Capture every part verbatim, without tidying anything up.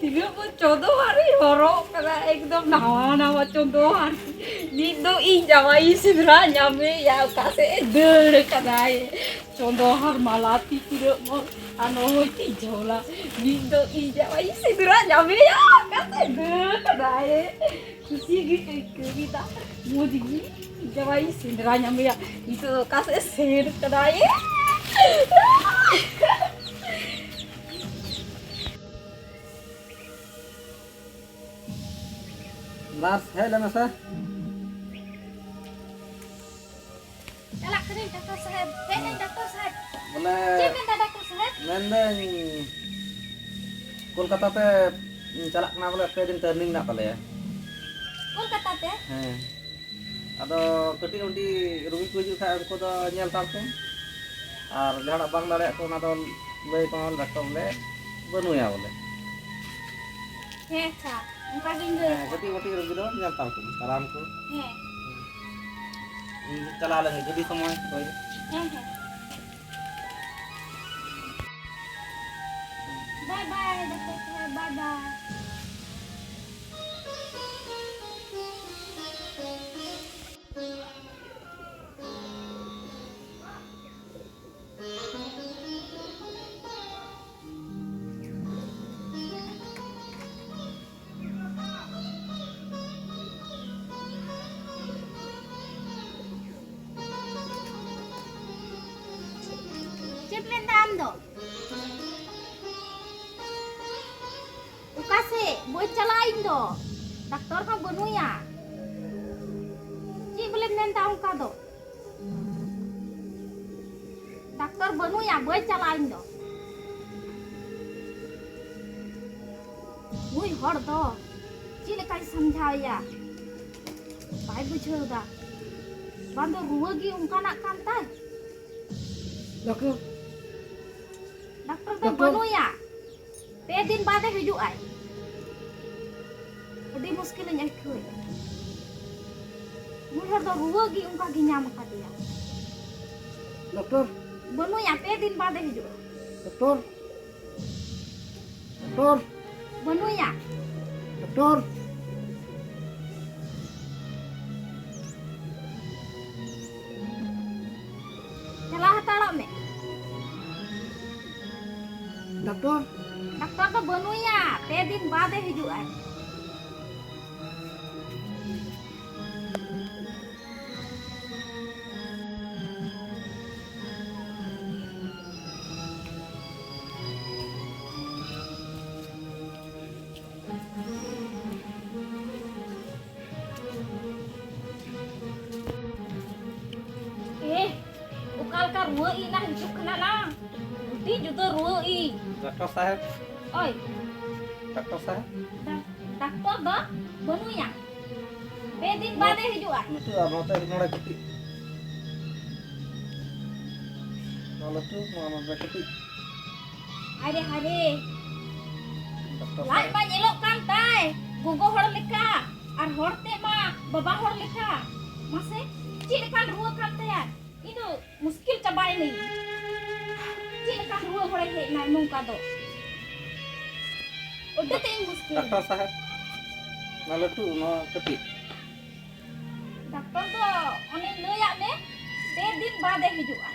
ᱛᱤᱱᱟᱹᱜ ᱢᱚᱡᱽ ᱪᱚᱸᱫᱚ ᱦᱟᱨᱤᱧ ᱦᱚᱨᱚᱜ ᱠᱟᱫᱟ, ᱮᱠᱫᱚᱢ ᱱᱟᱣᱟ ᱱᱟᱣᱟ ᱪᱚᱸᱫᱚ ᱦᱟᱨᱤ᱾ ᱱᱤᱛ ᱫᱚ ᱤᱧ ᱡᱟᱶᱟᱭ ᱥᱮᱸᱫᱽᱨᱟ ᱧᱟᱢᱮᱭᱟ, ᱚᱠᱟ ᱥᱮᱫ ᱮ ᱫᱟᱹᱲ ᱠᱟᱫᱟᱭ᱾ ᱪᱚᱸᱫᱚ ᱦᱟᱨ ᱢᱟᱞᱟ ᱛᱤ ᱛᱤᱱᱟᱹᱜ ᱢᱚᱡᱽ, ᱟᱨ ᱱᱚᱜᱼᱚᱭ ᱛᱤ ᱡᱷᱚᱞᱟ᱾ ᱱᱤᱛ ᱫᱚ ᱤᱧ ᱡᱟᱶᱟᱭ ᱥᱮᱸᱫᱽᱨᱟ ᱧᱟᱢᱮᱭᱟ, ᱚᱠᱟ ᱥᱮᱫ ᱮ ᱫᱟᱹᱲ ᱠᱟᱫᱟᱭ᱾ ᱠᱩᱥᱤ ᱜᱮ ᱟᱹᱭᱠᱟᱹᱣ ᱮᱫᱟ, ᱢᱚᱡᱽ ᱜᱮ᱾ ᱡᱟᱶᱟᱭ ᱥᱮᱸᱫᱽᱨᱟ ᱧᱟᱢᱮᱭᱟ, ᱱᱤᱛᱚᱜ ᱫᱚ ᱚᱠᱟ ᱥᱮᱫ ᱥᱮᱱ ᱠᱟᱱᱟᱭ? ᱱᱟᱨᱥ, ᱦᱮᱡ ᱞᱮᱱ ᱢᱮᱥᱮ᱾ ᱪᱟᱞᱟᱜ ᱠᱟᱹᱱᱟᱹᱧ ᱰᱟᱠᱛᱟᱨ ᱥᱟᱦᱮᱵᱽ᱾ ᱦᱮᱡ ᱱᱟᱹᱧ ᱰᱟᱠᱛᱟᱨ ᱥᱟᱦᱮᱵᱽ᱾ ᱵᱚᱞᱮ, ᱪᱮᱫ ᱢᱮᱱᱫᱟ ᱰᱟᱠᱛᱟᱨ ᱥᱟᱦᱮᱵᱽ? ᱢᱮᱱᱫᱟᱹᱧ ᱠᱳᱞᱠᱟᱛᱟ ᱛᱮ ᱪᱟᱞᱟᱜ ᱠᱟᱱᱟ ᱵᱚᱞᱮ, ᱯᱮ ᱫᱤᱱ ᱴᱨᱮᱱᱤᱝ ᱢᱮᱱᱟᱜ ᱛᱟᱞᱮᱭᱟ᱾ ᱠᱳᱞᱠᱟᱛᱟ ᱛᱮ? ᱦᱮᱸ᱾ ᱟᱫᱚ ᱠᱟᱹᱴᱤᱡ ᱢᱟᱹᱴᱤᱡ ᱨᱩᱜᱤ ᱠᱚ ᱦᱤᱡᱩᱜ ᱠᱷᱟᱡ ᱩᱱᱠᱩ ᱫᱚ ᱧᱮᱞ ᱦᱟᱛᱟᱲ ᱠᱚᱢ᱾ ᱟᱨ ᱡᱟᱦᱟᱸᱱᱟᱜ ᱵᱟᱝ ᱫᱟᱲᱮᱭᱟᱜ ᱠᱚ ᱚᱱᱟ ᱫᱚ ᱞᱟᱹᱭ ᱟᱠᱚ ᱢᱮ ᱰᱟᱠᱛᱚᱨ ᱵᱚᱞᱮ ᱵᱟᱹᱱᱩᱭᱟ ᱵᱚᱞᱮ᱾ ᱦᱮᱸ ᱟᱪᱪᱷᱟ, ᱚᱱᱠᱟ ᱜᱤᱧ ᱞᱟᱹᱭ ᱦᱮᱸ, ᱟᱠᱚᱣᱟ᱾ ᱠᱟᱹᱴᱤᱡ ᱢᱟᱹᱴᱤᱡ ᱨᱩᱜᱤ ᱫᱚ ᱧᱮᱞ ᱦᱟᱛᱟᱲ ᱠᱚᱢ, ᱠᱟᱨᱟᱢ ᱠᱚ᱾ ᱦᱮᱸ᱾ ᱤᱧ ᱫᱚ ᱪᱟᱞᱟᱣ ᱞᱮᱱ ᱜᱮ, ᱜᱟᱹᱰᱤ ᱥᱚᱢᱚᱭ ᱦᱳᱭ᱾ ᱦᱮᱸ, ᱦᱮᱸ᱾ ᱵᱟᱭ ᱵᱟᱭ, ᱰᱟᱠᱛᱟᱨ ᱥᱟᱦᱮᱵᱽ, ᱵᱟᱭ ᱵᱟᱭ᱾ ᱪᱮᱫ ᱢᱮᱱᱫᱟ ᱟᱢ ᱫᱚ? ᱚᱠᱟ ᱥᱮᱫ? ᱵᱟᱹᱧ ᱪᱟᱞᱟᱜᱼᱟ ᱤᱧ ᱫᱚ᱾ ᱰᱟᱠᱛᱚᱨ ᱦᱚᱸ ᱵᱟᱹᱱᱩᱭᱟ᱾ ᱪᱮᱫ ᱵᱚᱞᱮᱢ ᱢᱮᱱᱫᱟ ᱚᱱᱠᱟ ᱫᱚ? ᱰᱟᱠᱛᱚᱨ ᱵᱟᱹᱱᱩᱭᱟ, ᱵᱟᱹᱧ ᱪᱟᱞᱟᱜᱼᱟ ᱤᱧ ᱫᱚ᱾ ᱱᱩᱭ ᱦᱚᱲ ᱫᱚ ᱪᱮᱫ ᱞᱮᱠᱟᱧ ᱥᱟᱢᱡᱷᱟᱣᱮᱭᱟ? ᱵᱟᱭ ᱵᱩᱡᱷᱟᱹᱣ ᱮᱫᱟ᱾ ᱵᱟᱝ ᱫᱚ ᱨᱩᱣᱟᱹ ᱜᱮ ᱚᱱᱠᱟᱱᱟᱜ ᱠᱟᱱ ᱛᱟᱭ᱾ ᱰᱟᱠᱛᱚᱨ᱾ ᱰᱟᱠᱛᱚᱨ ᱫᱚ ᱰᱟᱠᱛᱚᱨ᱾ ᱵᱟᱹᱱᱩᱭᱟ᱾ ᱯᱮ ᱫᱤᱱ ᱵᱟᱫᱮ ᱦᱤᱡᱩᱜ ᱟᱭ᱾ ᱟᱹᱰᱤ ᱢᱩᱥᱠᱤᱞᱤᱧ ᱟᱹᱭᱠᱟᱹᱣᱮᱫᱼᱟ᱾ ᱱᱩᱭ ᱦᱚᱲ ᱫᱚ ᱨᱩᱣᱟᱹ ᱜᱮ ᱚᱱᱠᱟ ᱜᱮ ᱧᱟᱢ ᱟᱠᱟᱫᱮᱭᱟ᱾ ᱰᱟᱠᱛᱚᱨ᱾ ᱵᱟᱹᱱᱩᱭᱟ, ᱯᱮ ᱫᱤᱱ ᱵᱟᱫᱮ ᱦᱤᱡᱩᱜᱼᱟ᱾ ᱰᱟᱠᱛᱚᱨ᱾ ᱰᱟᱠᱛᱚᱨ᱾ ᱵᱟᱹᱱᱩᱭᱟ᱾ ᱰᱟᱠᱛᱚᱨ᱾ ᱪᱟᱞᱟᱣ ᱦᱟᱛᱟᱲᱚᱜ ᱢᱮ᱾ ᱰᱟᱠᱛᱚᱨ᱾ ᱰᱟᱠᱛᱚᱨ ᱫᱚ ᱵᱟᱹᱱᱩᱭᱟ, ᱯᱮ ᱫᱤᱱ ᱵᱟᱫᱮ ᱦᱤᱡᱩᱜᱼᱟᱭ᱾ ᱮ, ᱚᱠᱟ ᱞᱮᱠᱟ ᱨᱩᱣᱟᱹ ᱤᱧ ᱱᱟ ᱦᱤᱡᱩᱜ ᱠᱟᱱᱟ ᱱᱟ? ᱟᱹᱰᱤ ᱡᱩᱫᱟᱹ ᱨᱩᱣᱟᱹ ᱤᱧ᱾ ᱰᱟᱠᱛᱚᱨ ᱥᱟᱦᱮᱵ᱾ ᱳᱭ᱾ ᱰᱟᱠᱛᱚᱨ ᱥᱟᱦᱮᱵ᱾ ᱰᱟ-, ᱰᱟᱠᱛᱚᱨ ᱫᱚ ᱵᱟᱹᱱᱩᱭᱟ᱾ ᱯᱮ ᱫᱤᱱ ᱵᱟᱫᱮ ᱦᱤᱡᱩᱜᱼᱟ᱾ ᱱᱤᱛᱚᱜ ᱟᱨ ᱱᱚᱛᱮ ᱱᱚᱰᱮ ᱠᱟᱹᱴᱤᱡ᱾ ᱱᱚᱣᱟ ᱞᱟᱹᱴᱩ, ᱱᱚᱣᱟ ᱱᱚᱰᱮ ᱠᱟᱹᱴᱤᱡ᱾ ᱟᱨᱮ ᱦᱟᱨᱮ᱾ ᱰᱟᱠᱛᱚᱨ ᱞᱟᱡ ᱥᱟᱦᱮᱵ᱾ ᱢᱟ ᱧᱮᱞᱚᱜ ᱠᱟᱱ ᱛᱟᱭ ᱜᱚᱜᱚ ᱦᱚᱲ ᱞᱮᱠᱟ, ᱟᱨ ᱦᱚᱲ ᱛᱮ ᱢᱟ ᱵᱟᱵᱟ ᱦᱚᱲ ᱞᱮᱠᱟ᱾ ᱢᱟᱥᱮ, ᱪᱮᱫ ᱞᱮᱠᱟᱱ ᱨᱩᱣᱟᱹ ᱠᱟᱱ ᱛᱟᱭᱟ? ᱤᱧ ᱫᱚ ᱢᱩᱥᱠᱤᱞ ᱪᱟᱵᱟᱭᱮᱱᱟᱹᱧ᱾ ᱪᱮᱫ ᱞᱮᱠᱟᱱ ᱨᱩᱣᱟᱹ ᱦᱚᱲᱮ ᱦᱮᱡ ᱮᱱᱟᱭ ᱱᱚᱝᱠᱟ ᱫᱚ? ᱟᱹᱰᱤ ᱛᱮᱫ ᱤᱧ ᱢᱩᱥᱠᱤᱞ᱾ ᱰᱟᱠᱛᱟᱨ ᱥᱟᱦᱮᱵ, ᱱᱚᱣᱟ ᱞᱟᱹᱴᱩ, ᱱᱚᱣᱟ ᱠᱟᱹᱴᱤᱡ᱾ ᱰᱟᱠᱛᱚᱨ ᱫᱚ ᱚᱱᱮᱧ ᱞᱟᱹᱭᱟᱫ ᱢᱮ, ᱯᱮ ᱫᱤᱱ ᱵᱟᱫᱮ ᱦᱤᱡᱩᱜᱼᱟ᱾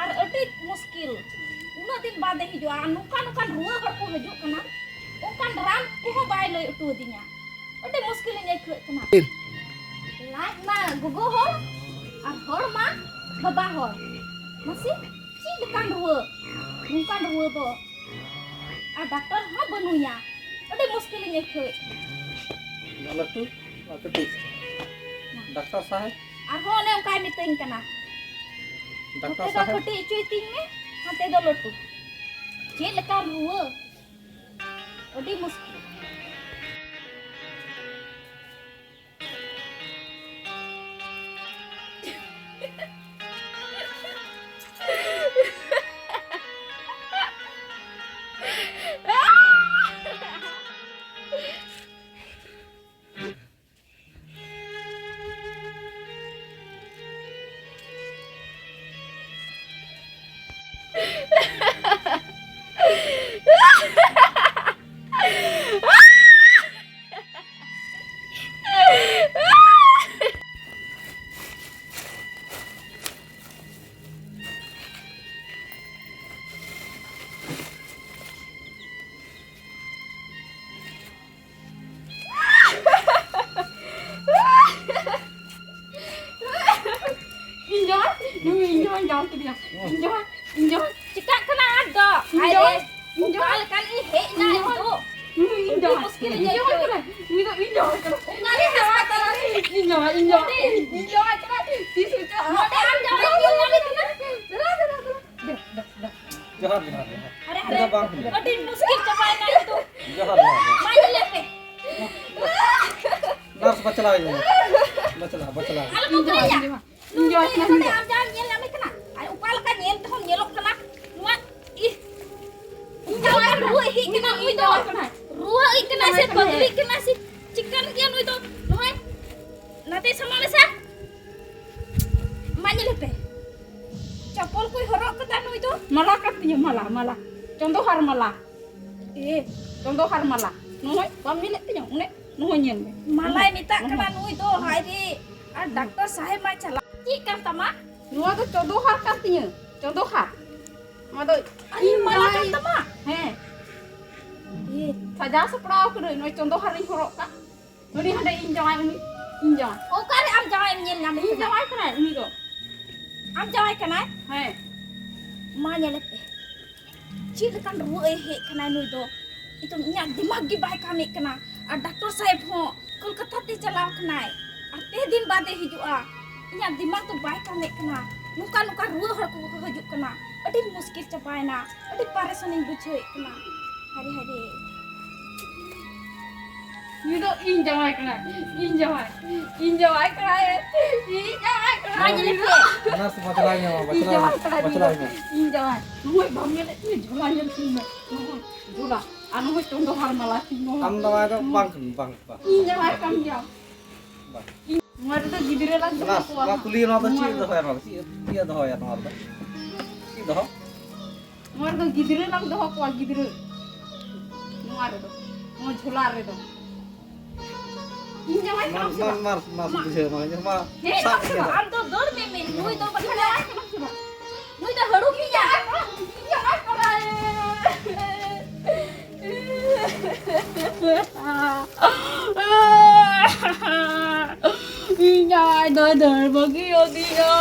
ᱟᱨ ᱟᱹᱰᱤ ᱢᱩᱥᱠᱤᱞ, ᱩᱱᱟᱹᱜ ᱫᱤᱱ ᱵᱟᱫᱮ ᱦᱤᱡᱩᱜᱼᱟ᱾ ᱟᱨ ᱱᱚᱝᱠᱟ ᱱᱚᱝᱠᱟᱱ ᱨᱩᱣᱟᱹ ᱦᱚᱲ ᱠᱚ ᱦᱤᱡᱩᱜ ᱠᱟᱱᱟ, ᱚᱱᱠᱟᱱ ᱨᱟᱱ ᱠᱚᱦᱚᱸ ᱵᱟᱭ ᱞᱟᱹᱭ ᱦᱚᱴᱚ ᱟᱹᱫᱤᱧᱟ᱾ ᱟᱹᱰᱤ ᱢᱩᱥᱠᱤᱞᱤᱧ ᱟᱹᱭᱠᱟᱹᱣᱮᱫ ᱠᱟᱱᱟ᱾ ᱞᱟᱡ ᱢᱟ ᱜᱚᱜᱚ ᱦᱚᱲ ᱟᱨ ᱦᱚᱲ ᱢᱟ ᱵᱟᱵᱟ ᱦᱚᱲ᱾ ᱢᱟᱥᱮ, ᱪᱮᱫ ᱞᱮᱠᱟᱱ ᱨᱩᱣᱟᱹ? ᱱᱚᱝᱠᱟᱱ ᱨᱩᱣᱟᱹ ᱫᱚ᱾ ᱟᱨ ᱰᱟᱠᱛᱚᱨ ᱦᱚᱸ ᱵᱟᱹᱱᱩᱭᱟ᱾ ᱟᱹᱰᱤ ᱢᱩᱥᱠᱤᱞᱤᱧ ᱟᱹᱭᱠᱟᱹᱣᱮᱫ ᱠᱟᱱᱟ᱾ ᱱᱚᱣᱟ ᱞᱟᱹᱴᱩ, ᱱᱚᱣᱟ ᱠᱟᱹᱴᱤᱡ᱾ ᱰᱟᱠᱛᱟᱨ ᱥᱟᱦᱮᱵ᱾ ᱟᱨᱦᱚᱸ ᱚᱱᱮ ᱚᱱᱠᱟᱭ ᱢᱤᱛᱟᱹᱧ ᱠᱟᱱᱟ᱾ ᱰᱟᱠᱛᱟᱨ ᱱᱚᱛᱮ ᱫᱚ ᱥᱟᱦᱮᱵ᱾ ᱠᱟᱹᱴᱤᱡ ᱦᱚᱪᱚᱭ ᱛᱤᱧ ᱢᱮ, ᱦᱟᱱᱛᱮ ᱫᱚ ᱞᱟᱹᱴᱩ᱾ ᱪᱮᱫ ᱞᱮᱠᱟᱱ ᱨᱩᱣᱟᱹ? ᱟᱹᱰᱤ ᱢᱩᱥᱠᱤᱞ᱾ ᱤᱧ ᱡᱟᱶᱟᱭ, ᱤᱧ ᱡᱟᱶᱟᱭ᱾ ᱚᱠᱟ ᱞᱮᱠᱟᱱ ᱤᱧ ᱦᱮᱡ ᱮᱱᱟ ᱤᱧ ᱫᱚ᱾ ᱱᱩᱭ ᱤᱧ ᱡᱟᱶᱟᱭ᱾ ᱟᱹᱰᱤ ᱢᱩᱥᱠᱤᱞ ᱤᱧ ᱤᱧ ᱡᱟᱶᱟᱭ ᱟᱹᱭᱠᱟᱹᱣ ᱠᱟᱱᱟ᱾ ᱱᱩᱭ ᱫᱚ ᱤᱧ ᱡᱟᱶᱟᱭ ᱠᱟᱱᱟ᱾ ᱚᱠᱟ ᱨᱮ ᱦᱟᱥᱯᱟᱛᱟᱞ ᱨᱮ? ᱤᱧ ᱡᱟᱶᱟᱭ, ᱤᱧ ᱡᱟᱶᱟᱭ᱾ ᱤᱧ ᱡᱟᱶᱟᱭ ᱠᱟᱱᱟ᱾ ᱛᱤᱥ ᱨᱮᱪᱚ ᱱᱚᱰᱮ ᱟᱢ ᱡᱟᱶᱟᱭ ᱧᱮᱞ ᱧᱟᱢᱮ ᱠᱟᱱᱟ᱾ ᱫᱮᱞᱟ, ᱫᱮᱞᱟ, ᱫᱮᱞᱟ᱾ ᱫᱮᱞᱟ, ᱫᱮᱞᱟ, ᱫᱮᱞᱟ᱾ ᱡᱚᱦᱟᱨ, ᱡᱚᱦᱟᱨ, ᱡᱚᱦᱟᱨ᱾ ᱟᱨᱮ, ᱟᱨᱮ, ᱫᱮᱞᱟ ᱵᱟᱝ ᱦᱩᱭᱩᱜᱼᱟ᱾ ᱟᱹᱰᱤ ᱢᱩᱥᱠᱤᱞ ᱪᱟᱵᱟᱭᱮᱱᱟ ᱤᱧ ᱫᱚ᱾ ᱡᱚᱦᱟᱨ, ᱡᱚᱦᱟᱨ, ᱡᱚᱦᱟᱨ᱾ ᱢᱟ ᱧᱮᱞᱮ ᱯᱮ᱾ ᱱᱟᱨᱥ ᱵᱟᱪᱞᱟᱣ ᱦᱩᱭᱩᱜᱼᱟ᱾ ᱵᱟᱪᱞᱟᱣ, ᱵᱟᱪᱞᱟᱣ᱾ ᱟᱞᱚ ᱵᱚᱛᱚᱨᱮᱭᱟ᱾ ᱤᱧ ᱡᱟᱶᱟᱭ ᱠᱟᱱᱟ, ᱤᱧ ᱱᱚᱰᱮ ᱡᱟᱶᱟᱭ᱾ ᱟᱢ ᱡᱟᱦᱟᱸᱢ ᱧᱮᱞ ᱧᱟᱢᱮ ᱠᱟᱱᱟ, ᱟᱨ ᱚᱠᱟ ᱞᱮᱠᱟ ᱧᱮᱞ ᱛᱮᱦᱚᱸᱢ ᱧᱮᱞᱚᱜ ᱠᱟᱱᱟ, ᱱᱚᱣᱟ, ᱤᱦ, ᱚᱠᱟ ᱞᱮᱠᱟ ᱨᱩᱣᱟᱹ ᱦᱮᱡ ᱠᱟᱱᱟ ᱱᱩᱭ ᱫᱚ? ᱨᱩᱣᱟᱹ ᱦᱮᱡ ᱠᱟᱱᱟ ᱥᱮ ᱯᱟᱹᱜᱽᱞᱤ ᱠᱟᱱᱟ ᱥᱮ ᱪᱤᱠᱟᱹᱱ ᱜᱮᱭᱟ ᱱᱩᱭ ᱫᱚ? ᱱᱚᱜᱼᱚᱭ, ᱱᱟᱛᱮ ᱥᱟᱢᱟᱝ ᱢᱮᱥᱟ᱾ ᱢᱟ ᱧᱮᱞᱮ ᱯᱮ᱾ ᱪᱟᱯᱚᱞ ᱠᱚᱭ ᱦᱚᱨᱚᱜ ᱠᱟᱫᱟ ᱱᱩᱭ ᱫᱚ᱾ ᱢᱟᱞᱟ ᱠᱟᱱ ᱛᱤᱧᱟᱹ, ᱢᱟᱞᱟ, ᱢᱟᱞᱟ᱾ ᱪᱚᱸᱫᱚᱦᱟᱨ ᱢᱟᱞᱟ᱾ ᱮ, ᱪᱚᱸᱫᱚᱦᱟᱨ ᱢᱟᱞᱟ᱾ ᱱᱚᱜᱼᱚᱭ, ᱵᱟᱢ ᱧᱮᱞᱮᱫ ᱛᱤᱧᱟᱹ? ᱩᱱᱤ ᱱᱚᱜᱼᱚᱭ ᱧᱮᱞ ᱢᱮ᱾ ᱢᱟᱞᱟᱭ ᱢᱮᱛᱟᱜ ᱠᱟᱱᱟ ᱱᱩᱭ ᱫᱚ, ᱦᱟᱭ ᱨᱮ᱾ ᱟᱨ ᱰᱟᱠᱛᱚᱨ ᱥᱟᱦᱮᱵ ᱢᱟᱭ ᱪᱟᱞᱟᱜ᱾ ᱪᱮᱫ ᱠᱟᱱ ᱛᱟᱢᱟ? ᱱᱚᱣᱟ ᱫᱚ ᱪᱚᱸᱫᱚᱦᱟᱨ ᱠᱟᱱ ᱛᱤᱧᱟᱹ, ᱪᱚᱸᱫᱚᱦᱟᱨ᱾ ᱱᱚᱣᱟ ᱫᱚ ᱟᱨ ᱤᱧ ᱢᱟᱞᱟ ᱡᱟᱶᱟᱭ ᱠᱟᱱ ᱛᱟᱢᱟ? ᱦᱮᱸ᱾ ᱮ᱾ ᱥᱟᱡᱟᱣ ᱥᱟᱯᱲᱟᱣ ᱠᱟᱹᱱᱟᱹᱧ, ᱱᱚᱜᱼᱚᱭ ᱪᱚᱸᱫᱚᱦᱟᱨᱤᱧ ᱦᱚᱨᱚᱜ ᱠᱟᱜ᱾ ᱩᱱᱤ ᱦᱟᱸᱰᱮ ᱤᱧ ᱡᱟᱶᱟᱭ, ᱩᱱᱤ ᱤᱧ ᱡᱟᱶᱟᱭ᱾ ᱚᱠᱟᱨᱮ ᱟᱢ ᱡᱟᱶᱟᱭ ᱮᱢ ᱧᱮᱞ ᱧᱟᱢᱮ ᱤᱧ ᱠᱟᱱᱟ? ᱡᱟᱶᱟᱭ ᱠᱟᱱᱟᱭ ᱩᱱᱤ ᱫᱚ᱾ ᱟᱢ ᱡᱟᱶᱟᱭ ᱠᱟᱱᱟᱭ? ᱦᱮᱸ᱾ ᱢᱟ ᱧᱮᱞᱮ ᱯᱮ᱾ ᱪᱮᱫ ᱞᱮᱠᱟᱱ ᱨᱩᱣᱟᱹ ᱮ ᱦᱮᱡ ᱠᱟᱱᱟᱭ ᱱᱩᱭ ᱫᱚ? ᱮᱠᱫᱚᱢ ᱤᱧᱟᱜ ᱫᱤᱢᱟᱜᱽ ᱜᱮ ᱵᱟᱭ ᱠᱟᱹᱢᱤᱭᱮᱫ ᱠᱟᱱᱟ᱾ ᱟᱨ ᱰᱟᱠᱛᱚᱨ ᱥᱟᱦᱮᱵ ᱦᱚᱸ ᱠᱳᱞᱠᱟᱛᱟ ᱛᱮ ᱪᱟᱞᱟᱣ ᱠᱟᱱᱟᱭ᱾ ᱟᱨ ᱯᱮ ᱫᱤᱱ ᱵᱟᱫᱮ ᱦᱤᱡᱩᱜᱼᱟ᱾ ᱤᱧᱟᱜ ᱫᱤᱢᱟᱜᱽ ᱫᱚ ᱵᱟᱭ ᱠᱟᱹᱢᱤᱭᱮᱫ ᱠᱟᱱᱟ᱾ ᱱᱚᱝᱠᱟ ᱱᱚᱝᱠᱟ ᱨᱩᱣᱟᱹ ᱦᱚᱲ ᱠᱚ ᱠᱚ ᱦᱤᱡᱩᱜ ᱠᱟᱱᱟ᱾ ᱟᱹᱰᱤ ᱢᱩᱥᱠᱤᱞ ᱪᱟᱵᱟᱭᱮᱱᱟ᱾ ᱟᱹᱰᱤ ᱯᱟᱨᱮᱥᱟᱱᱤᱧ ᱵᱩᱡᱷᱟᱹᱣᱮᱫ ᱠᱟᱱᱟ᱾ ᱦᱟᱭᱨᱮ, ᱦᱟᱭᱨᱮ᱾ ᱱᱩᱭ ᱫᱚ ᱤᱧ ᱡᱟᱶᱟᱭ ᱠᱟᱱᱟᱭ, ᱤᱧ ᱡᱟᱶᱟᱭ, ᱤᱧ ᱡᱟᱶᱟᱭ ᱠᱟᱱᱟᱭ, ᱤᱧ ᱡᱟᱶᱟᱭ ᱠᱟᱱᱟᱭ᱾ ᱢᱟ ᱧᱮᱞ ᱯᱮ᱾ ᱚᱱᱟ ᱥᱮ ᱵᱟᱪᱞᱟᱣ ᱧᱟᱢᱟ, ᱤᱧ ᱵᱟᱪᱞᱟᱣ, ᱡᱟᱶᱟᱭ ᱠᱟᱱᱟᱭ, ᱱᱩᱭ ᱵᱟᱪᱞᱟᱣ ᱫᱚ ᱧᱟᱢᱟ᱾ ᱤᱧ ᱡᱟᱶᱟᱭ᱾ ᱱᱩᱭ ᱵᱟᱢ ᱧᱮᱞᱮᱫ ᱛᱤᱧᱟᱹ, ᱡᱷᱚᱞᱟ ᱧᱮᱞ ᱛᱤᱧ ᱢᱮ᱾ ᱱᱩᱭ ᱡᱷᱚᱞᱟ᱾ ᱟᱨ ᱱᱩᱭ ᱪᱚᱸᱫᱚ ᱦᱟᱨ ᱢᱟᱞᱟ ᱛᱤᱧ ᱢᱮ᱾ ᱟᱢ ᱫᱚ ᱵᱟᱝ, ᱵᱟᱝ, ᱵᱟᱝ, ᱵᱟᱝ᱾ ᱤᱧ ᱡᱟᱶᱟᱭ ᱠᱟᱱ ᱜᱮᱭᱟᱢ᱾ ᱵᱟᱝ᱾ ᱱᱚᱣᱟ ᱨᱮᱫᱚ ᱜᱤᱫᱽᱨᱟᱹ ᱞᱟᱝ ᱫᱚᱦᱚ ᱚᱱᱟ, ᱠᱚᱣᱟ ᱚᱱᱟ ᱦᱟᱸᱜ᱾ ᱠᱩᱞᱤ, ᱱᱚᱣᱟ ᱫᱚ ᱱᱚᱣᱟ ᱪᱮᱫ ᱨᱮ ᱫᱚᱦᱚᱭᱟ, ᱱᱚᱣᱟ ᱫᱚ ᱪᱮᱫ, ᱪᱮᱫ ᱮ ᱫᱚᱦᱚᱭᱟ ᱱᱚᱣᱟ ᱨᱮᱫᱚ? ᱪᱮᱫ ᱫᱚᱦᱚ? ᱱᱚᱣᱟ ᱨᱮᱫᱚ ᱜᱤᱫᱽᱨᱟᱹ ᱞᱟᱝ ᱫᱚᱦᱚ ᱠᱚᱣᱟ, ᱜᱤᱫᱽᱨᱟᱹ᱾ ᱱᱚᱣᱟ ᱨᱮᱫᱚ, ᱱᱚᱣᱟ ᱡᱷᱚᱞᱟ ᱨᱮᱫᱚ᱾ ᱤᱧ ᱡᱟᱶᱟᱭ ᱢᱟ, ᱠᱟᱱᱟᱢ ᱥᱮ ᱢᱟ, ᱵᱟᱝ? ᱢᱟ, ᱢᱟ, ᱢᱟ᱾ ᱵᱩᱡᱷᱟᱹᱣ ᱢᱟ, ᱢᱟ᱾ ᱦᱮᱡ ᱥᱟᱵ ᱟᱢ ᱥᱮ ᱠᱮᱫᱟ᱾ ᱵᱟᱝ? ᱟᱢ ᱫᱚ ᱫᱟᱹᱲ ᱢᱮ, ᱢᱮ᱾ ᱱᱩᱭ ᱫᱚ ᱵᱟᱠᱷᱟᱱ ᱤᱧ ᱡᱟᱶᱟᱭ ᱠᱟᱱᱟᱢ ᱥᱮ ᱵᱟᱝ? ᱱᱩᱭ ᱫᱚ ᱦᱟᱹᱲᱩᱵ ᱤᱧ ᱡᱟᱶᱟᱭ ᱠᱟᱱᱟ, ᱤᱧ ᱡᱟᱶᱟᱭ ᱠᱟᱱᱟ᱾ ᱤᱧ ᱡᱟᱶᱟᱭ ᱫᱚᱭ ᱫᱟᱹᱲ ᱵᱟᱹᱜᱤ ᱟᱹᱫᱤᱧᱟ᱾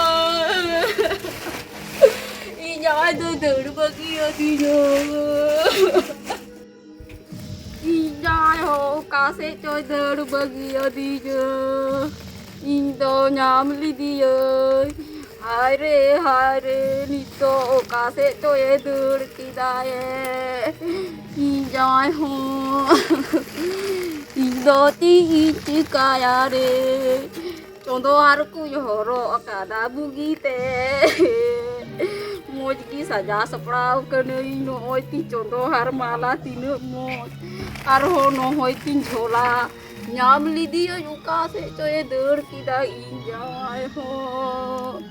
ᱤᱧ ᱡᱟᱶᱟᱭ ᱫᱚ ᱫᱟᱹᱲ ᱵᱟᱹᱜᱤ ᱟᱹᱫᱤᱧᱟ᱾ ᱤᱧ ᱡᱟᱶᱟᱭ ᱦᱚᱸ ᱚᱠᱟ ᱥᱮᱫ ᱪᱚᱭ ᱫᱟᱹᱲ ᱵᱟᱹᱜᱤ ᱟᱹᱫᱤᱧᱟ᱾ ᱤᱧ ᱫᱚ ᱧᱟᱢ ᱞᱮᱫᱮᱭᱟᱹᱧ᱾ ᱦᱟᱭ ᱨᱮ, ᱦᱟᱭ ᱨᱮ, ᱱᱤᱛ ᱫᱚ ᱚᱠᱟ ᱥᱮᱫ ᱪᱚᱭᱮ ᱫᱟᱹᱲ ᱠᱮᱫᱟᱭᱮ᱾ ᱤᱧ ᱡᱟᱶᱟᱭ ᱦᱚᱸ᱾ ᱤᱧ ᱫᱚ ᱪᱮᱫ ᱤᱧ ᱪᱤᱠᱟᱹᱭᱟ ᱨᱮ? ᱪᱚᱸᱫᱚ ᱟᱨ ᱠᱚᱧ ᱦᱚᱨᱚᱜ ᱟᱠᱟᱫᱟ ᱵᱩᱜᱤ ᱛᱮ᱾ ᱢᱚᱡᱽ ᱜᱮ ᱥᱟᱡᱟᱣ ᱥᱟᱯᱲᱟᱣ ᱠᱟᱹᱱᱟᱹᱧ᱾ ᱱᱚᱜᱼᱚᱭ ᱛᱤᱧ ᱪᱚᱸᱫᱚ ᱟᱨ ᱢᱟᱞᱟ ᱛᱤᱱᱟᱹᱜ ᱢᱚᱡᱽ᱾ ᱟᱨᱦᱚᱸ ᱱᱚᱜᱼᱚᱭ ᱛᱤᱧ ᱡᱷᱚᱞᱟ᱾ ᱧᱟᱢ ᱞᱮᱫᱮᱭᱟᱹᱧ ᱚᱠᱟ ᱥᱮᱫ ᱪᱚᱭᱮ ᱫᱟᱹᱲ ᱠᱮᱫᱟ ᱤᱧ ᱡᱟᱶᱟᱭ ᱦᱚᱸ᱾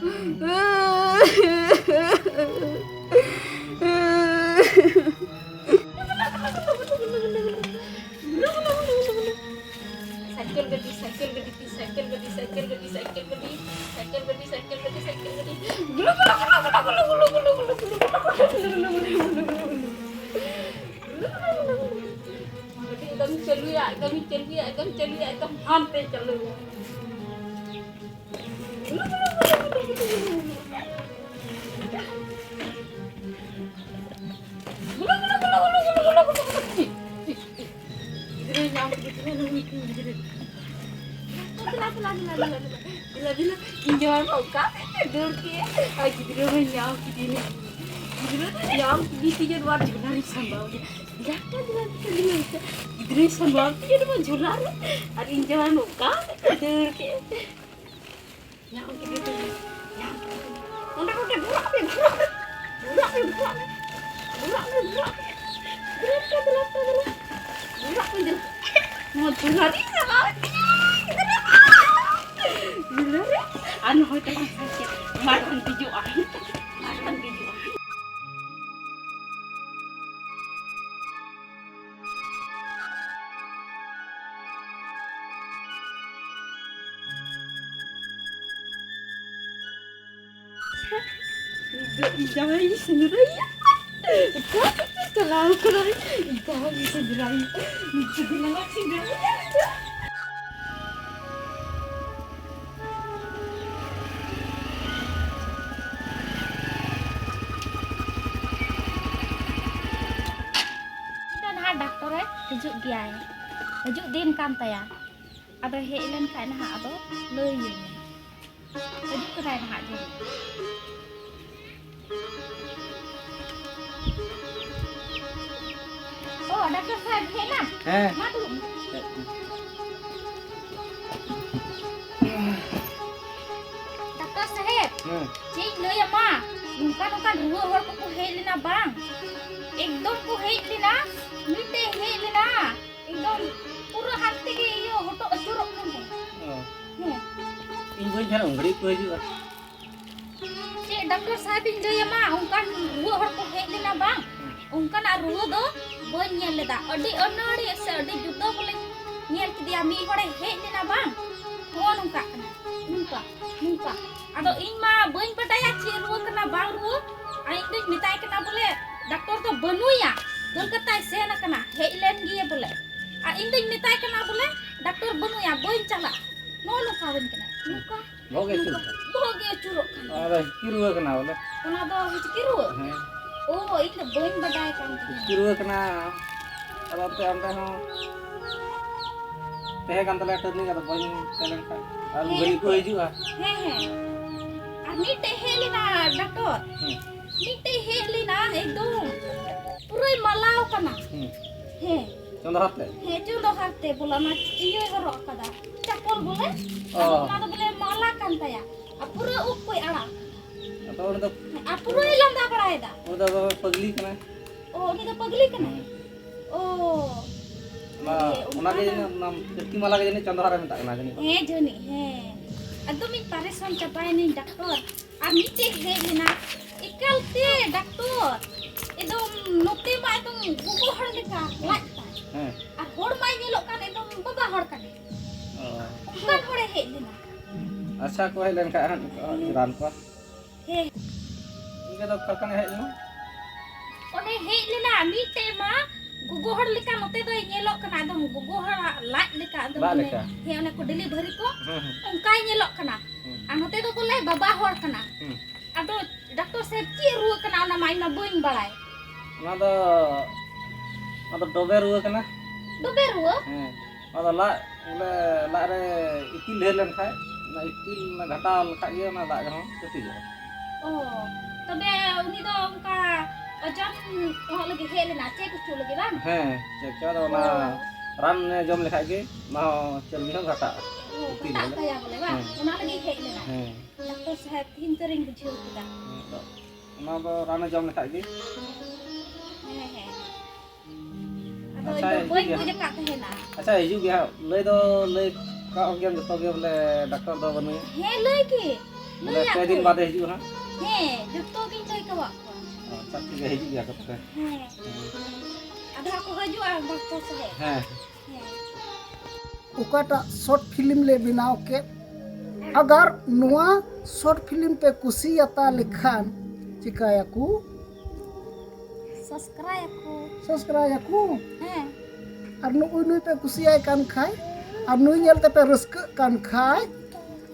ᱥᱟᱭᱠᱮᱞ ᱜᱟᱹᱰᱤ, ᱥᱟᱭᱠᱮᱞ ᱜᱟᱹᱰᱤ, ᱥᱟᱭᱠᱮᱞ ᱜᱟᱹᱰᱤ, ᱥᱟᱭᱠᱮᱞ ᱜᱟᱹᱰᱤ, ᱥᱟᱭᱠᱮᱞ ᱜᱟᱹᱰᱤ, ᱥᱟᱭᱠᱮᱞ ᱜᱟᱹᱰᱤ, ᱥᱟᱭᱠᱮᱞ ᱜᱟᱹᱰᱤ, ᱥᱟᱭᱠᱮᱞ ᱜᱟᱹᱰᱤ᱾ ᱜᱩᱞᱩ, ᱜᱩᱞᱩ, ᱜᱩᱞᱩ, ᱜᱩᱞᱩ, ᱜᱩᱞᱩ, ᱜᱩᱞᱩ᱾ ᱜᱟᱹᱰᱤ ᱮᱠᱫᱚᱢ ᱪᱟᱹᱞᱩᱭᱟ, ᱮᱠᱫᱚᱢ ᱪᱟᱹᱞᱩᱭᱟ, ᱮᱠᱫᱚᱢ ᱪᱟᱹᱞᱩᱭᱟ, ᱮᱠᱫᱚᱢ ᱦᱟᱱᱛᱮ ᱪᱟᱹᱞᱩᱭᱟ᱾ ᱜᱤᱫᱽᱨᱟᱹ ᱧᱟᱢ ᱠᱮᱫᱮ ᱛᱤᱧᱟ ᱱᱩᱭ ᱢᱤᱫᱴᱮᱱ ᱜᱤᱫᱽᱨᱟᱹ᱾ ᱫᱮᱞᱟ, ᱫᱮᱞᱟ, ᱫᱮᱞᱟ, ᱫᱮᱞᱟ, ᱫᱮᱞᱟ᱾ ᱫᱮᱞᱟ, ᱫᱮᱞᱟ᱾ ᱤᱧ ᱡᱟᱶᱟᱭ ᱢᱟ ᱚᱠᱟ ᱥᱮᱫ ᱛᱮ ᱫᱟᱹᱲ ᱠᱮᱫ᱾ ᱟᱨ ᱜᱤᱫᱽᱨᱟᱹ ᱢᱟᱧ ᱧᱟᱢ ᱠᱮᱫᱮ ᱱᱩᱭ᱾ ᱜᱤᱫᱽᱨᱟᱹ ᱫᱚ ᱧᱟᱢ ᱠᱮᱫᱮ ᱛᱤᱧᱟ ᱱᱚᱣᱟ ᱡᱷᱚᱞᱟ ᱨᱤᱧ ᱥᱟᱢᱵᱟᱣ ᱠᱮᱫᱟ᱾ ᱫᱮᱞᱟ, ᱫᱮᱞᱟ, ᱫᱮᱞᱟ, ᱫᱮᱞᱟ᱾ ᱜᱤᱫᱽᱨᱟᱹᱧ ᱥᱟᱢᱵᱟᱣ ᱠᱮᱫᱮᱭᱟ ᱱᱚᱣᱟ ᱡᱷᱚᱞᱟ ᱨᱮ᱾ ᱟᱨ ᱤᱧ ᱡᱟᱶᱟᱭ ᱢᱟ ᱚᱠᱟ ᱥᱮᱫ ᱛᱮ ᱫᱟᱹᱲ ᱠᱮᱫ᱾ ᱧᱟᱢ ᱠᱮᱫᱮ ᱫᱚᱧ, ᱧᱟᱢ ᱠᱮᱫᱮ ᱫᱚᱧ᱾ ᱱᱚᱸᱰᱮ, ᱱᱚᱸᱰᱮ, ᱵᱷᱩᱨᱟᱜ ᱢᱮ, ᱵᱷᱩᱨᱟᱜ ᱢᱮ᱾ ᱵᱷᱩᱨᱟᱜ ᱢᱮ, ᱵᱷᱩᱨᱟᱜ ᱢᱮ᱾ ᱵᱷᱩᱨᱟᱜ ᱢᱮ, ᱵᱷᱩᱨᱟᱜ ᱢᱮ᱾ ᱫᱮᱞᱟ, ᱫᱮᱞᱟ, ᱫᱮᱞᱟ, ᱫᱮᱞᱟ᱾ ᱵᱷᱩᱨᱟᱜ ᱢᱮ, ᱫᱮᱞᱟ᱾ ᱱᱚᱣᱟ ᱫᱩᱞᱟᱹᱲᱤ ᱪᱟᱞᱟᱣ ᱠᱮᱫᱟ᱾ ᱫᱩᱞᱟᱹᱲᱤ᱾ ᱟᱨ ᱱᱚᱜᱼᱚᱭ ᱛᱟᱞᱟᱝ ᱥᱟᱭᱠᱮᱞ᱾ ᱢᱟᱲᱟᱝ ᱫᱮᱡᱚᱜᱼᱟ᱾ ᱢᱟᱲᱟᱝ ᱫᱮᱡᱚᱜᱼᱟ᱾ ᱱᱤᱛ ᱫᱚ ᱤᱧ ᱡᱟᱶᱟᱭ ᱤᱧ ᱥᱮᱸᱫᱽᱨᱟᱭᱮᱭᱟ᱾ ᱚᱠᱟ ᱥᱮᱫ ᱪᱚ ᱪᱟᱞᱟᱣ ᱠᱟᱱᱟᱭ? ᱤᱧ ᱡᱟᱶᱟᱭ ᱤᱧ ᱥᱮᱸᱫᱽᱨᱟᱭᱮᱭᱟ᱾ ᱱᱤᱛ ᱫᱚ ᱫᱮᱞᱟ ᱞᱟᱝ ᱥᱮᱸᱫᱽᱨᱟᱭᱮᱭᱟ᱾ ᱦᱤᱡᱩᱜ ᱜᱮᱭᱟᱭ, ᱦᱤᱡᱩᱜ ᱫᱤᱱ ᱠᱟᱱ ᱛᱟᱭᱟ᱾ ᱟᱫᱚ ᱦᱮᱡ ᱞᱮᱱ ᱠᱷᱟᱡ ᱱᱟᱦᱟᱜ ᱟᱫᱚ ᱞᱟᱹᱭᱟᱹᱧ ᱢᱮ᱾ ᱦᱤᱡᱩᱜ ᱠᱟᱱᱟᱭ ᱱᱟᱦᱟᱜ ᱡᱟᱹᱱᱤᱡ᱾ ᱚ, ᱰᱟᱠᱛᱟᱨ ᱥᱟᱦᱮᱵ ᱦᱮᱡ ᱮᱱᱟᱢ? ᱦᱮᱸ᱾ ᱢᱟ ᱫᱩᱲᱩᱵ ᱢᱮ᱾ ᱰᱟᱠᱛᱟᱨ ᱥᱟᱦᱮᱵ, ᱦᱮᱸ᱾ ᱪᱮᱫ ᱤᱧ ᱞᱟᱹᱭ ᱟᱢᱟ? ᱱᱚᱝᱠᱟ ᱱᱚᱝᱠᱟᱱ ᱨᱩᱣᱟᱹ ᱦᱚᱲ ᱠᱚᱠᱚ ᱦᱮᱡ ᱞᱮᱱᱟ ᱵᱟᱝ? ᱮᱠᱫᱚᱢ ᱠᱚ ᱦᱮᱡ ᱞᱮᱱᱟ, ᱢᱤᱫᱴᱮᱡ ᱦᱮᱡ ᱞᱮᱱᱟ, ᱮᱠᱫᱚᱢ ᱯᱩᱨᱟᱹ ᱦᱟᱱᱛᱮ ᱜᱮ ᱤᱭᱟᱹ ᱦᱚᱴᱚᱜ ᱟᱹᱪᱩᱨᱚᱜ ᱠᱟᱱ ᱛᱟᱭᱟ᱾ ᱚ᱾ ᱦᱮᱸ᱾ ᱤᱧ ᱵᱟᱹᱧ ᱛᱟᱦᱮᱱᱟ, ᱩᱱ ᱜᱷᱟᱹᱲᱤᱡ ᱠᱚ ᱦᱤᱡᱩᱜᱼᱟ᱾ ᱪᱮᱫ ᱰᱟᱠᱛᱟᱨ ᱥᱟᱦᱮᱵ ᱤᱧ ᱞᱟᱹᱭ ᱟᱢᱟ, ᱚᱱᱠᱟᱱ ᱨᱩᱣᱟᱹ ᱦᱚᱲ ᱠᱚ ᱦᱮᱡ ᱞᱮᱱᱟ ᱵᱟᱝ? ᱦᱮᱸ᱾ ᱚᱱᱠᱟᱱᱟᱜ ᱨᱩᱣᱟᱹ ᱫᱚ ᱵᱟᱹᱧ ᱧᱮᱞ ᱞᱮᱫᱟ᱾ ᱟᱹᱰᱤ ᱟᱹᱱᱟᱹᱲᱤ ᱥᱮ ᱟᱹᱰᱤ ᱡᱩᱫᱟᱹ ᱵᱚᱞᱮᱧ ᱧᱮᱞ ᱠᱮᱫᱮᱭᱟ᱾ ᱢᱤᱫ ᱦᱚᱲᱮ ᱦᱮᱡ ᱞᱮᱱᱟ ᱵᱟᱝ? ᱱᱚᱜᱼᱚ ᱱᱚᱝᱠᱟᱜ ᱠᱟᱱᱟ, ᱱᱚᱝᱠᱟ, ᱱᱚᱝᱠᱟ᱾ ᱟᱫᱚ ᱤᱧ ᱢᱟ ᱵᱟᱹᱧ ᱵᱟᱰᱟᱭᱟ ᱪᱮᱫ ᱨᱩᱣᱟᱹ ᱠᱟᱱᱟ, ᱵᱟᱝ ᱨᱩᱣᱟᱹ᱾ ᱟᱨ ᱤᱧ ᱫᱚᱧ ᱢᱮᱛᱟᱭ ᱠᱟᱱᱟ ᱵᱚᱞᱮ, ᱰᱟᱠᱛᱚᱨ ᱫᱚ ᱵᱟᱹᱱᱩᱭᱟ, ᱠᱳᱞᱠᱟᱛᱟᱭ ᱥᱮᱱ ᱟᱠᱟᱱᱟ, ᱦᱮᱡ ᱞᱮᱱ ᱜᱮᱭᱟ ᱵᱚᱞᱮ᱾ ᱟᱨ ᱤᱧ ᱫᱚᱧ ᱢᱮᱛᱟᱭ ᱠᱟᱱᱟ ᱵᱚᱞᱮ, ᱰᱟᱠᱛᱚᱨ ᱵᱟᱹᱱᱩᱭᱟ, ᱵᱟᱹᱧ ᱪᱟᱞᱟᱜᱼᱟ᱾ ᱱᱚᱜᱼᱚ ᱱᱚᱝᱠᱟ ᱟᱹᱧ ᱠᱟᱱᱟ, ᱱᱚᱝᱠᱟ᱾ ᱵᱚᱦᱚᱜ ᱜᱮ ᱟᱹᱪᱩᱨᱚᱜ ᱠᱟᱱᱟ᱾ ᱵᱚᱦᱚᱜ ᱜᱮ ᱟᱹᱪᱩᱨᱚᱜ ᱠᱟᱱᱟ᱾ ᱚᱱᱟ ᱫᱚ ᱦᱤᱪᱠᱤ ᱨᱩᱣᱟᱹ ᱠᱟᱱᱟ ᱵᱚᱞᱮ? ᱚᱱᱟ ᱫᱚ ᱦᱤᱪᱠᱤ ᱨᱩᱣᱟᱹ? ᱦᱮᱸ᱾ ᱚ, ᱤᱧ ᱫᱚ ᱵᱟᱹᱧ ᱵᱟᱰᱟᱭ ᱠᱟᱱ ᱛᱟᱦᱮᱸᱱᱟ᱾ ᱦᱤᱪᱠᱤ ᱨᱩᱣᱟᱹ ᱠᱟᱱᱟ᱾ ᱟᱫᱚ ᱚᱱᱛᱮ ᱚᱸᱰᱮ ᱦᱚᱸ ᱛᱟᱦᱮᱸ ᱠᱟᱱ ᱛᱟᱞᱮᱭᱟ ᱴᱨᱮᱱᱤᱝ, ᱟᱫᱚ ᱵᱟᱹᱧ ᱥᱮᱱ ᱞᱮᱱ ᱠᱷᱟᱱ᱾ ᱟᱨ ᱦᱮᱸ, ᱜᱷᱟᱹᱲᱤᱡ ᱠᱚ ᱦᱮᱸ᱾ ᱦᱤᱡᱩᱜᱼᱟ᱾ ᱦᱮᱸ, ᱦᱮᱸ᱾ ᱟᱨ ᱢᱤᱫᱴᱮᱡ ᱦᱮᱡ ᱞᱮᱱᱟ ᱰᱟᱠᱛᱚᱨ᱾ ᱦᱮᱸ᱾ ᱢᱤᱫᱴᱮᱡ ᱦᱮᱡ ᱞᱮᱱᱟ, ᱮᱠᱫᱚᱢ ᱯᱩᱨᱟᱹᱭ ᱢᱟᱞᱟᱣ ᱠᱟᱱᱟ᱾ ᱦᱮᱸ᱾ ᱦᱮᱸ᱾ ᱪᱚᱸᱫᱽᱦᱟ ᱛᱮ? ᱦᱮᱸ, ᱪᱚᱸᱫᱽᱦᱟ ᱛᱮ ᱵᱚᱞᱮ ᱚᱱᱟ ᱤᱭᱟᱹᱭ ᱦᱚᱨᱚᱜ ᱟᱠᱟᱫᱟ, ᱪᱟᱯᱚᱞ ᱵᱚᱞᱮ᱾ ᱚ᱾ ᱟᱫᱚ ᱚᱱᱟ ᱫᱚ ᱵᱚᱞᱮ ᱢᱟᱞᱟ ᱠᱟᱱ ᱛᱟᱭᱟ᱾ ᱟᱨ ᱯᱩᱨᱟᱹ ᱩᱵ ᱠᱚᱭ ᱟᱲᱟᱜ ᱟᱠᱟᱫᱟ᱾ ᱟᱫᱚ ᱩᱱᱤ ᱫᱚ ᱟᱨ ᱯᱩᱨᱟᱹᱭ ᱞᱟᱸᱫᱟ ᱵᱟᱲᱟᱭᱮᱫᱟ᱾ ᱩᱱᱤ ᱫᱚ ᱟᱫᱚ ᱯᱟᱹᱜᱽᱞᱤ ᱠᱟᱱᱟᱭ᱾ ᱚ, ᱩᱱᱤ ᱫᱚ ᱯᱟᱹᱜᱽᱞᱤ ᱠᱟᱱᱟᱭ? ᱦᱮᱸ᱾ ᱚ᱾ ᱚᱱᱟ, ᱦᱮᱸ, ᱚᱱᱠᱟ ᱚᱱᱟᱜᱮ ᱫᱚ᱾ ᱡᱟᱹᱱᱤᱡ ᱚᱱᱟ ᱠᱤᱨᱛᱤ ᱢᱟᱞᱟ ᱜᱮ ᱡᱟᱹᱱᱤᱡ ᱪᱚᱸᱫᱽᱦᱟ ᱨᱮ ᱢᱮᱛᱟᱜ ᱠᱟᱱᱟ ᱡᱟᱹᱱᱤᱡ᱾ ᱦᱮᱸ, ᱡᱟᱹᱱᱤᱡ, ᱦᱮᱸ᱾ ᱮᱠᱫᱚᱢ ᱤᱧ ᱯᱟᱨᱮᱥᱟᱱ ᱪᱟᱵᱟᱭᱮᱱᱟᱹᱧ ᱰᱟᱠᱛᱚᱨ᱾ ᱟᱨ ᱢᱤᱫᱴᱮᱡ ᱦᱮᱡ ᱞᱮᱱᱟ, ᱮᱠᱟᱞ ᱛᱮ ᱰᱟᱠᱛᱚᱨ, ᱮᱠᱫᱚᱢ ᱱᱚᱛᱮ ᱢᱟ ᱮᱠᱫᱚᱢ ᱜᱚᱜᱚ ᱦᱚᱲ ᱞᱮᱠᱟ ᱞᱟᱡ ᱛᱟᱭ᱾ ᱦᱮᱸ᱾ ᱟᱨ ᱦᱚᱲ ᱢᱟᱭ ᱧᱮᱞᱚᱜ ᱠᱟᱱ ᱮᱠᱫᱚᱢ ᱵᱟᱵᱟ ᱦᱚᱲ ᱠᱟᱱᱟᱭ᱾ ᱚ᱾ ᱚᱱᱠᱟᱱ ᱦᱚᱲᱮ ᱦᱮᱡ ᱞᱮᱱᱟ᱾ ᱟᱪᱪᱷᱟ, ᱠᱚ ᱦᱮᱡ ᱞᱮᱱᱠᱷᱟᱡ ᱦᱟᱸᱜ ᱨᱟᱱ ᱠᱚᱣᱟ᱾ ᱦᱮᱸ᱾ ᱤᱧ ᱫᱚ ᱚᱠᱟ ᱠᱷᱚᱱᱮ ᱦᱮᱡ ᱞᱮᱱᱟ? ᱚᱱᱮ ᱦᱮᱡ ᱞᱮᱱᱟ ᱢᱤᱫᱴᱮᱡ ᱢᱟ ᱜᱚᱜᱚ ᱦᱚᱲ ᱞᱮᱠᱟ ᱱᱚᱛᱮ ᱫᱚᱭ ᱧᱮᱞᱚᱜ ᱠᱟᱱᱟ, ᱮᱠᱫᱚᱢ ᱜᱚᱜᱚ ᱦᱚᱲᱟᱜ ᱞᱟᱡ ᱞᱮᱠᱟ, ᱮᱠᱫᱚᱢ ᱞᱟᱡ ᱚᱱᱮ, ᱞᱮᱠᱟ? ᱦᱮᱸ, ᱚᱱᱮ ᱠᱚ ᱰᱮᱞᱤᱵᱷᱟᱨᱤ ᱠᱚ, ᱦᱮᱸ, ᱦᱮᱸ᱾ ᱚᱱᱠᱟᱭ ᱧᱮᱞᱚᱜ ᱠᱟᱱᱟ᱾ ᱦᱮᱸ᱾ ᱟᱨ ᱱᱚᱛᱮ ᱫᱚ ᱵᱚᱞᱮ ᱵᱟᱵᱟ ᱦᱚᱲ ᱠᱟᱱᱟ᱾ ᱦᱮᱸ᱾ ᱟᱫᱚ ᱰᱟᱠᱛᱚᱨ ᱥᱟᱦᱮᱵ, ᱪᱮᱫ ᱨᱩᱣᱟᱹ ᱠᱟᱱᱟ ᱚᱱᱟ ᱢᱟ ᱤᱧ ᱢᱟ ᱵᱟᱹᱧ ᱵᱟᱲᱟᱭ᱾ ᱚᱱᱟ ᱫᱚ, ᱚᱱᱟ ᱫᱚ ᱰᱚᱵᱮ ᱨᱩᱣᱟᱹ ᱠᱟᱱᱟ᱾ ᱵᱟᱯᱮ ᱨᱩᱣᱟᱹ? ᱦᱮᱸ, ᱚᱱᱟ ᱫᱚ ᱞᱟᱡ, ᱵᱚᱞᱮ ᱞᱟᱡ ᱨᱮ ᱤᱛᱤᱞ ᱰᱷᱮᱨ ᱞᱮᱱᱠᱷᱟᱡ, ᱚᱱᱟ ᱤᱛᱤᱞ ᱚᱱᱟ ᱜᱷᱟᱴᱟ ᱞᱮᱠᱷᱟᱡ ᱜᱮ ᱚᱱᱟ ᱞᱟᱡ ᱨᱮᱦᱚᱸ ᱠᱮᱴᱮᱡᱚᱜᱼᱟ᱾ ᱚ, ᱛᱚᱵᱮ ᱩᱱᱤ ᱫᱚ ᱚᱱᱠᱟ ᱳᱡᱚᱱ ᱮᱦᱚᱵ ᱞᱟᱹᱜᱤᱫ ᱦᱮᱡ ᱞᱮᱱᱟ, ᱪᱮᱠ ᱦᱚᱪᱚ ᱞᱟᱹᱜᱤᱫ ᱵᱟᱝ? ᱦᱮᱸ, ᱪᱮᱠ ᱦᱚᱪᱚ, ᱟᱫᱚ ᱚᱱᱟ ᱚ᱾ ᱨᱟᱱ ᱮ ᱡᱚᱢ ᱞᱮᱠᱷᱟᱡ ᱜᱮ ᱚᱱᱟ ᱦᱚᱸ ᱪᱚᱨᱵᱤ ᱦᱚᱸ ᱜᱷᱟᱴᱟᱜᱼᱟ᱾ ᱚ, ᱤᱛᱤᱞ ᱜᱷᱟᱴᱟᱜ ᱵᱚᱞᱮ᱾ ᱛᱟᱭᱟ ᱵᱚᱞᱮ ᱵᱟᱝ? ᱦᱮᱸ᱾ ᱚᱱᱟ ᱞᱟᱹᱜᱤᱫ ᱦᱮᱡ ᱞᱮᱱᱟ᱾ ᱦᱮᱸ᱾ ᱰᱟᱠᱛᱚᱨ ᱥᱟᱦᱮᱵ, ᱛᱤᱦᱤᱧ ᱩᱛᱟᱹᱨᱤᱧ ᱵᱩᱡᱷᱟᱹᱣ ᱠᱮᱫᱟ᱾ ᱦᱮᱸ, ᱟᱫᱚ ᱚᱱᱟ ᱫᱚ ᱨᱟᱱᱮ ᱡᱚᱢ ᱞᱮᱠᱷᱟᱡ ᱜᱮ᱾ ᱦᱮᱸ, ᱦᱮᱸ᱾ ᱟᱫᱚ ᱟᱪᱪᱷᱟ, ᱤᱧ ᱫᱚ ᱵᱟᱹᱧ ᱦᱤᱡᱩᱜ ᱵᱩᱡᱽ ᱜᱮᱭᱟ᱾ ᱟᱠᱟᱫ ᱛᱟᱦᱮᱱᱟ᱾ ᱟᱪᱪᱷᱟ, ᱦᱤᱡᱩᱜ ᱜᱮᱭᱟ ᱦᱟᱸᱜ᱾ ᱞᱟᱹᱭ ᱫᱚ ᱞᱟᱹᱭ ᱠᱟᱜ ᱜᱮᱭᱟᱢ ᱡᱚᱛᱚ ᱜᱮ, ᱵᱚᱞᱮ ᱰᱟᱠᱛᱟᱨ ᱫᱚ ᱵᱟᱹᱱᱩᱭᱟ᱾ ᱦᱮᱸ, ᱞᱟᱹᱭ ᱜᱮ᱾ ᱵᱚᱞᱮ ᱞᱟᱹᱭᱟᱜ ᱯᱮ ᱫᱤᱱ ᱠᱚ᱾ ᱵᱟᱫᱮ ᱦᱤᱡᱩᱜᱼᱟ ᱦᱟᱸᱜ᱾ ᱦᱮᱸ, ᱡᱚᱛᱚ ᱜᱤᱧ ᱞᱟᱹᱭ ᱠᱟᱣᱟᱫ ᱠᱚᱣᱟ᱾ ᱟᱪᱪᱷᱟ, ᱴᱷᱤᱠ ᱜᱮᱭᱟ, ᱦᱤᱡᱩᱜ ᱜᱮᱭᱟ ᱠᱚ ᱛᱚᱵᱮ᱾ ᱦᱮᱸ᱾ ᱦᱮᱸ᱾ ᱟᱫᱚ ᱦᱟᱸᱜ ᱠᱚ ᱦᱤᱡᱩᱜᱼᱟ ᱰᱟᱠᱛᱟᱨ ᱥᱟᱦᱮᱵ᱾ ᱦᱮᱸ᱾ ᱦᱮᱸ᱾ ᱚᱠᱟᱴᱟᱜ ᱥᱚᱨᱴ ᱯᱷᱤᱞᱢ ᱞᱮ ᱵᱮᱱᱟᱣ ᱠᱮᱫ, ᱟᱜᱟᱨ ᱱᱚᱣᱟ ᱥᱚᱨᱴ ᱯᱷᱤᱞᱢ ᱯᱮ ᱠᱩᱥᱤᱭᱟᱛᱟ ᱞᱮᱠᱷᱟᱱ ᱪᱤᱠᱟᱹᱭᱟᱠᱚ? ᱥᱟᱵᱥᱠᱨᱟᱭᱵ ᱟᱠᱚ᱾ ᱥᱟᱵᱥᱠᱨᱟᱭᱵ ᱟᱠᱚ᱾ ᱦᱮᱸ᱾ ᱟᱨ ᱱᱩᱜᱼᱩᱭ ᱱᱩᱭ ᱯᱮ ᱠᱩᱥᱤᱭᱟᱭ ᱠᱟᱱ ᱠᱷᱟᱡ, ᱟᱨ ᱱᱩᱭ ᱧᱮᱞ ᱛᱮᱯᱮ ᱨᱟᱹᱥᱠᱟᱹᱜ ᱠᱟᱱ ᱠᱷᱟᱡ,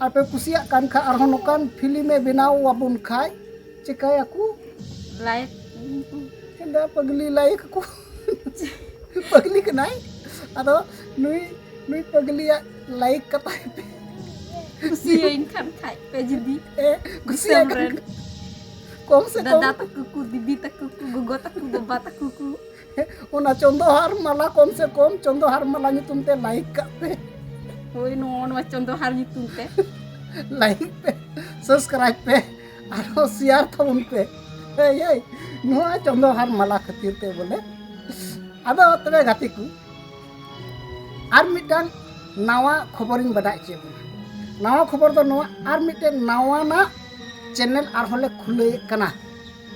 ᱟᱨ ᱯᱮ ᱠᱩᱥᱤᱭᱟᱜ ᱠᱟᱱ ᱠᱷᱟᱡ, ᱟᱨᱦᱚᱸ ᱱᱚᱝᱠᱟᱱ ᱯᱷᱤᱞᱢ ᱮ ᱵᱮᱱᱟᱣ ᱟᱵᱚᱱ ᱠᱷᱟᱡ, ᱪᱤᱠᱟᱹᱭᱟᱠᱚ? ᱞᱟᱭᱤᱠ᱾ ᱦᱮᱸᱫᱟ ᱯᱟᱜᱽᱞᱤ ᱞᱟᱭᱤᱠ ᱟᱠᱚ᱾ ᱯᱟᱜᱽᱞᱤ ᱠᱟᱱᱟᱭ᱾ ᱟᱫᱚ ᱱᱩᱭ, ᱱᱩᱭ ᱯᱟᱜᱽᱞᱤᱭᱟᱜ ᱞᱟᱭᱤᱠ ᱠᱟᱛᱟᱭ ᱯᱮ᱾ ᱠᱩᱥᱤᱭᱟᱹᱧ ᱠᱷᱟᱱ ᱠᱷᱟᱡ ᱯᱮ ᱡᱩᱫᱤ᱾ ᱮ, ᱠᱩᱥᱤᱭᱟᱜ ᱫᱤᱥᱚᱢ ᱠᱷᱟᱱ ᱨᱮᱱ᱾ ᱠᱚᱢ ᱥᱮ ᱫᱟᱫᱟ ᱠᱚᱢ᱾ ᱛᱟᱠᱚ ᱠᱚ, ᱫᱤᱫᱤ ᱛᱟᱠᱚ ᱠᱚ, ᱜᱚᱜᱚ ᱛᱟᱠᱚ, ᱵᱟᱵᱟ ᱛᱟᱠᱚ ᱠᱚ᱾ ᱚᱱᱟ ᱪᱚᱱᱫᱚᱦᱟᱨ ᱢᱟᱞᱟ ᱠᱚᱢ ᱥᱮ ᱠᱚᱢ ᱪᱚᱱᱫᱚᱦᱟᱨ ᱢᱟᱞᱟ ᱧᱩᱛᱩᱢ ᱛᱮ ᱞᱟᱭᱤᱠ ᱠᱟᱜ ᱯᱮ᱾ ᱦᱳᱭ, ᱱᱚᱜᱼᱚ ᱱᱚᱣᱟ ᱪᱚᱱᱫᱚᱦᱟᱨ ᱧᱩᱛᱩᱢ ᱛᱮ᱾ ᱞᱟᱭᱤᱠ ᱯᱮ, ᱥᱟᱵᱥᱠᱨᱟᱭᱤᱵ ᱯᱮ, ᱟᱨᱦᱚᱸ ᱥᱮᱭᱟᱨ ᱛᱟᱵᱚᱱ ᱯᱮ᱾ ᱦᱮᱸ, ᱦᱮᱸ, ᱱᱚᱣᱟ ᱪᱚᱱᱫᱚᱦᱟᱨ ᱢᱟᱞᱟ ᱠᱷᱟᱹᱛᱤᱨ ᱛᱮ ᱵᱚᱞᱮ᱾ ᱟᱫᱚ ᱛᱚᱵᱮ ᱜᱟᱛᱮ ᱠᱚ, ᱟᱨ ᱢᱤᱫᱴᱟᱝ ᱱᱟᱣᱟ ᱠᱷᱚᱵᱚᱨᱤᱧ ᱵᱟᱰᱟᱭ ᱦᱚᱪᱚᱭᱮᱫ ᱵᱚᱱᱟ᱾ ᱱᱟᱣᱟ ᱠᱷᱚᱵᱚᱨ ᱫᱚ ᱱᱚᱣᱟ, ᱟᱨ ᱢᱤᱫᱴᱮᱱ ᱱᱟᱣᱟᱱᱟᱜ ᱪᱮᱱᱮᱞ ᱟᱨᱦᱚᱸ ᱞᱮ ᱠᱷᱩᱞᱟᱹᱣᱮᱫ ᱠᱟᱱᱟ,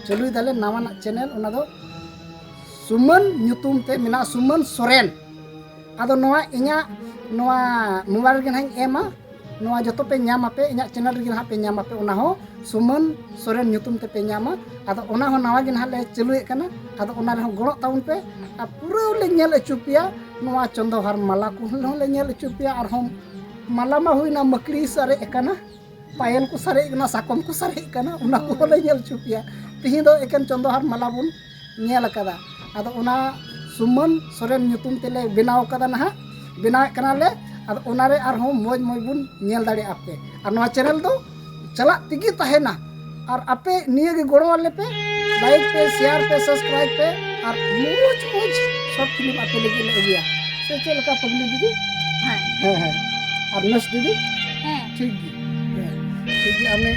ᱪᱟᱹᱞᱩᱭ ᱫᱟᱞᱮ ᱱᱟᱣᱟᱱᱟᱜ ᱪᱮᱱᱮᱞ, ᱚᱱᱟ ᱫᱚ ᱥᱩᱢᱟᱹᱱ ᱧᱩᱛᱩᱢ ᱛᱮ ᱢᱮᱱᱟᱜᱼᱟ, ᱥᱩᱢᱟᱹᱱ ᱥᱚᱨᱮᱱ᱾ ᱟᱫᱚ ᱱᱚᱣᱟ ᱤᱧᱟᱹᱜ ᱱᱚᱣᱟ ᱢᱳᱵᱟᱭᱤᱞ ᱨᱮᱜᱮ ᱱᱟᱦᱟᱜ ᱤᱧ ᱮᱢᱟ, ᱱᱚᱣᱟ ᱡᱚᱛᱚ ᱯᱮ ᱧᱟᱢ ᱟᱯᱮ, ᱤᱧᱟᱹᱜ ᱪᱮᱱᱮᱞ ᱨᱮᱜᱮ ᱱᱟᱦᱟᱜ ᱯᱮ ᱧᱟᱢ ᱟᱯᱮ, ᱚᱱᱟ ᱦᱚᱸ ᱥᱩᱢᱟᱹᱱ ᱥᱚᱨᱮᱱ ᱧᱩᱛᱩᱢ ᱛᱮᱯᱮ ᱧᱟᱢᱟ᱾ ᱟᱫᱚ ᱚᱱᱟ ᱦᱚᱸ ᱱᱟᱣᱟ ᱜᱮ ᱱᱟᱦᱟᱜ ᱞᱮ ᱪᱟᱹᱞᱩᱭᱮᱫ ᱠᱟᱱᱟ᱾ ᱟᱫᱚ ᱚᱱᱟ ᱨᱮᱦᱚᱸ ᱜᱚᱲᱚᱜ ᱛᱟᱵᱚᱱ ᱯᱮ, ᱟᱨ ᱯᱩᱨᱟᱹ ᱞᱮ ᱧᱮᱞ ᱦᱚᱪᱚ ᱯᱮᱭᱟ, ᱱᱚᱣᱟ ᱪᱚᱱᱫᱚᱦᱟᱨ ᱢᱟᱞᱟ ᱠᱚᱦᱚᱸ ᱞᱮ ᱧᱮᱞ ᱦᱚᱪᱚ ᱯᱮᱭᱟ᱾ ᱟᱨᱦᱚᱸ ᱢᱟᱞᱟ ᱢᱟ ᱦᱩᱭᱱᱟ, ᱢᱟᱹᱠᱲᱤ ᱥᱟᱨᱮᱡ ᱟᱠᱟᱱᱟ, ᱯᱟᱭᱮᱞ ᱠᱚ ᱥᱟᱨᱮᱡ ᱠᱟᱱᱟ, ᱥᱟᱠᱚᱢ ᱠᱚ ᱥᱟᱨᱮᱡ ᱠᱟᱱᱟ, ᱚᱱᱟ ᱠᱚᱦᱚᱸ ᱞᱮ ᱧᱮᱞ ᱦᱚᱪᱚ ᱯᱮᱭᱟ᱾ ᱛᱤᱦᱤᱧ ᱫᱚ ᱮᱠᱮᱱ ᱪᱚᱱᱫᱚᱦᱟᱨ ᱢᱟᱞᱟ ᱵᱚᱱ ᱧᱮᱞ ᱟᱠᱟᱫᱟ᱾ ᱟᱫᱚ ᱚᱱᱟ ᱥᱩᱢᱟᱹᱱ ᱥᱚᱨᱮᱱ ᱧᱩᱛᱩᱢ ᱛᱮᱞᱮ ᱵᱮᱱᱟᱣ ᱠᱟᱫᱟ ᱱᱟᱦᱟᱜ, ᱵᱮᱱᱟᱣᱮᱫ ᱠᱟᱱᱟᱞᱮ᱾ ᱟᱫᱚ ᱚᱱᱟᱨᱮ ᱟᱨᱦᱚᱸ ᱢᱚᱡᱽ ᱢᱚᱡᱽ ᱵᱚᱱ ᱧᱮᱞ ᱫᱟᱲᱮᱭᱟᱜᱼᱟ ᱯᱮ᱾ ᱟᱨ ᱱᱚᱣᱟ ᱪᱮᱱᱮᱞ ᱫᱚ ᱪᱟᱞᱟᱜ ᱛᱮᱜᱮ ᱛᱟᱦᱮᱱᱟ᱾ ᱟᱨ ᱟᱯᱮ ᱱᱤᱭᱟᱹ ᱜᱮ ᱜᱚᱲᱚ ᱟᱞᱮ ᱯᱮ, ᱞᱟᱭᱤᱠ ᱯᱮ, ᱥᱮᱭᱟᱨ ᱯᱮ, ᱥᱟᱵᱥᱠᱨᱟᱭᱤᱵ ᱯᱮ᱾ ᱟᱨ ᱢᱚᱡᱽ ᱢᱚᱡᱽ ᱥᱚᱨᱴ ᱯᱷᱤᱞᱢ ᱟᱯᱮ ᱞᱟᱹᱜᱤᱫ ᱞᱮ ᱟᱹᱜᱩᱭᱟ᱾ ᱥᱮ ᱪᱮᱫ ᱞᱮᱠᱟ ᱯᱟᱜᱽᱞᱤ ᱫᱤᱫᱤ? ᱦᱮᱸ᱾ ᱦᱮᱸ, ᱦᱮᱸ᱾ ᱟᱨ ᱱᱟᱨᱥ ᱫᱤᱫᱤ? ᱦᱮᱸ᱾ ᱴᱷᱤᱠ ᱜᱮ᱾ ᱦᱮᱸ, ᱴᱷᱤᱠ ᱜᱮ᱾ ᱟᱢᱮ